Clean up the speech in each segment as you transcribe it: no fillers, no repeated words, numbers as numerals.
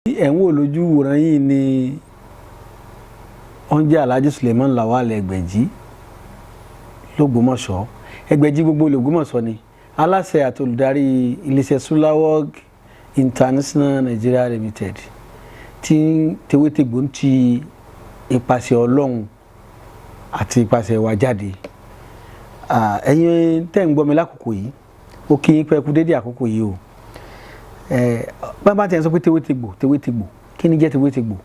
Ẹ̀ ń wò lójú wòran yìí ni wọ́n jẹ́ Alhaji Suleiman Lawal Ẹgbẹ̀jì l'Ógbómọ̀ṣọ́. Ẹgbẹ̀jì gbogbo l'Ògbómọ̀ṣọ́ ni aláṣẹ àti olùdarí iléeṣẹ́ Sulawok International Nigeria Limited, tí tewétegbò ń ti ipasẹ̀ Ọlọ́run àti ipasẹ̀ wa jáde. Ẹ̀yin tẹ́ ń gbọ́ mi lákòókò yìí, ó kí yín pẹ́ kú dédé àkókò yìí o. Bàbá tí a sọ pé tewétegbò, tewétegbò, kí ni jẹ́ tewétegbò?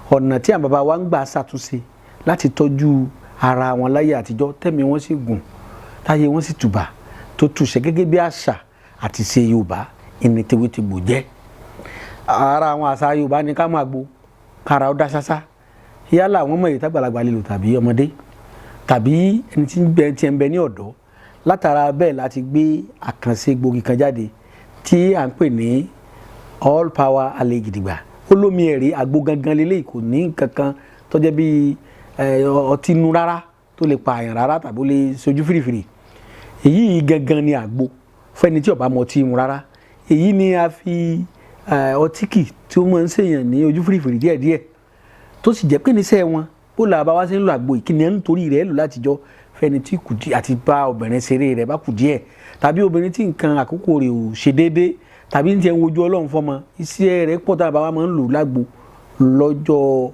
Ọ̀nà tí àwọn bàbá wa ń gbà ṣàtúnṣe láti tọ́jú ara wọn láyé àtijọ́, tẹ̀mí wọn sì gùn, táyé wọn sì tùbà tó túṣe gẹ́gẹ́ bí àṣà àti ṣe Yorùbá, ìní tewétegbò jẹ́. Ara àwọn àṣà Yorùbá ní ká máa gbo kára ó dá ṣáṣá, yálà àwọn ọmọ èyí tágbàlagbà lè lò tàbí ọmọdé tàbí ẹni tí ń bẹ tí ń bẹ ní ọ̀dọ́. Látara bẹ́ẹ̀ láti gbé àkànṣe gbòógì kan jáde tí à ń pè ní All Power Alẹ́ Gidigba. Olómi ẹ̀rí àgbo gangan lélẹ́yìí, kò ní kankan tó jẹ́ bí ọtí inú rárá tó lè pa àyàn rárá tàbí ó lè sojú fìrìfìrì. Èyí gangan ni àgbo fẹ́ni tí ó bá mọ ọtí mu rárá. Èyí ni a fi ọtí kì tí ó máa ń ṣèyàn ní ojú fìrìfìrì díẹ̀díẹ̀, tó sì jẹ́ pé níṣẹ́ wọn bó la bá wá sí ń lo àgbo ìkíni ẹ̀ ń torí rẹ̀ lò látijọ́ fẹ́ni tí kù díẹ̀ àti bá obìnrin ṣeré rẹ̀ bá kù díẹ̀, tàbí obìnrin tí nǹkan àkókò rẹ̀ ò ṣe déédéé, tàbí ní tiẹ̀ ń wojú Ọlọ́run fọmọ. Iṣẹ́ rẹ̀ pọ̀ tá a bá wa máa ń lò lágbo lọ́jọ́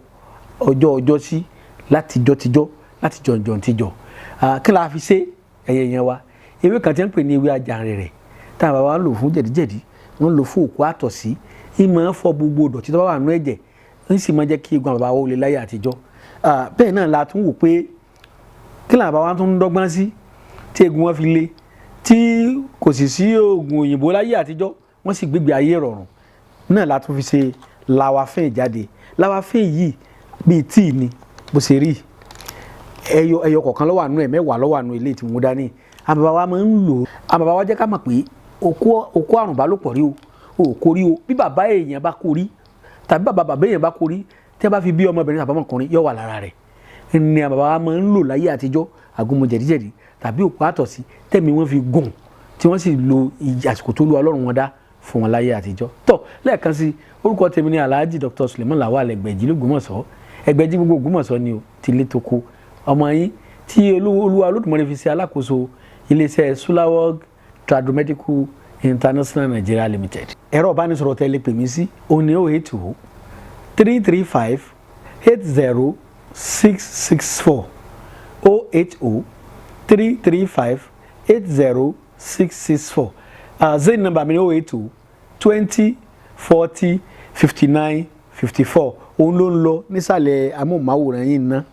ọjọ́ ọjọ́ sí, látijọ́ tijọ́, láti jọ̀njọ̀n tijọ́. Kí la fi ṣe ẹ̀yẹ yẹn wa? Ewé kan tí wọ́n ń pè ní ewé ajàrẹ̀rẹ̀ tá a bá wa ń lò fún jẹ̀díjẹ̀dí, wọ́n ń lò fún òkú àtọ̀sí, ìmọ̀ ń fọ gbogbo ìdọ̀tí tó bá wà nínú ẹ̀jẹ̀, ń sì máa jẹ́ kí egun àbàbà wa ó lè láyé àtijọ́. Bẹ́ẹ̀ náà la tún wò pé kí làwọn bàbá wa tún ń dọ́gbọ́n sí tí egun wọn fi le, tí kò sì sí oògùn òyìnbó láyé àtijọ́, wọ́n sì gbégbé ayé rọrùn. Náà la tún fi ṣe lawafin jáde. Lawafin yìí bíi tíì ni bó ṣe rí. Ẹyọ ẹyọ kọ̀ọ̀kan ló wà nínú ẹ̀, 10 ló wà nínú ilé tí mo dání. Àwọn bàbá wa máa ń lò ó. Àwọn bàbá wa jẹ́ ká mọ̀ pé òkú àrùn bá lò pọ̀ rí o, òkú rí o. Bí bàbá èèyàn bá kó rí tàbí bàbá bàbá èèyàn bá kó rí, tí a bá fi bí ọmọbìnrin tàbí ọmọkùnrin, yóò wà lára rẹ̀. Ní àwọn bàbá wa máa ń lò láyé àtijọ́, àgúnmu jẹ̀díjẹ̀dí tàbí òkú àtọ̀sí, tẹ̀mí wọn fi gùn, tí wọ́n sì lo àsìkò tó lu Ọlọ́run wọn dá fún wọn láyé àtijọ́. Tọ́ lẹ́ẹ̀kan sí, orúkọ tèmi ni Alhaji Dr. Suleiman Lawal Ẹgbẹ̀jì l'Ógbómọ̀ṣọ́. Ẹgbẹ̀jì gbogbo Ògbómọ̀ṣọ́ ni o, ti lé toko. Ọmọ yín tí Olúwa Olódùmarè fi ṣe alákòóso iléeṣẹ́ Sulawok Tradomedical International Nigeria Limited. Ẹ̀rọ ìbánisọ̀rọ̀ tẹ́ lè pè mí sí òní: 08033580664, 08033580664. Zain number mi ni 08020405954. Òun ló ń lọ nísàlẹ̀ amóhùnmáwòrán yìí ná.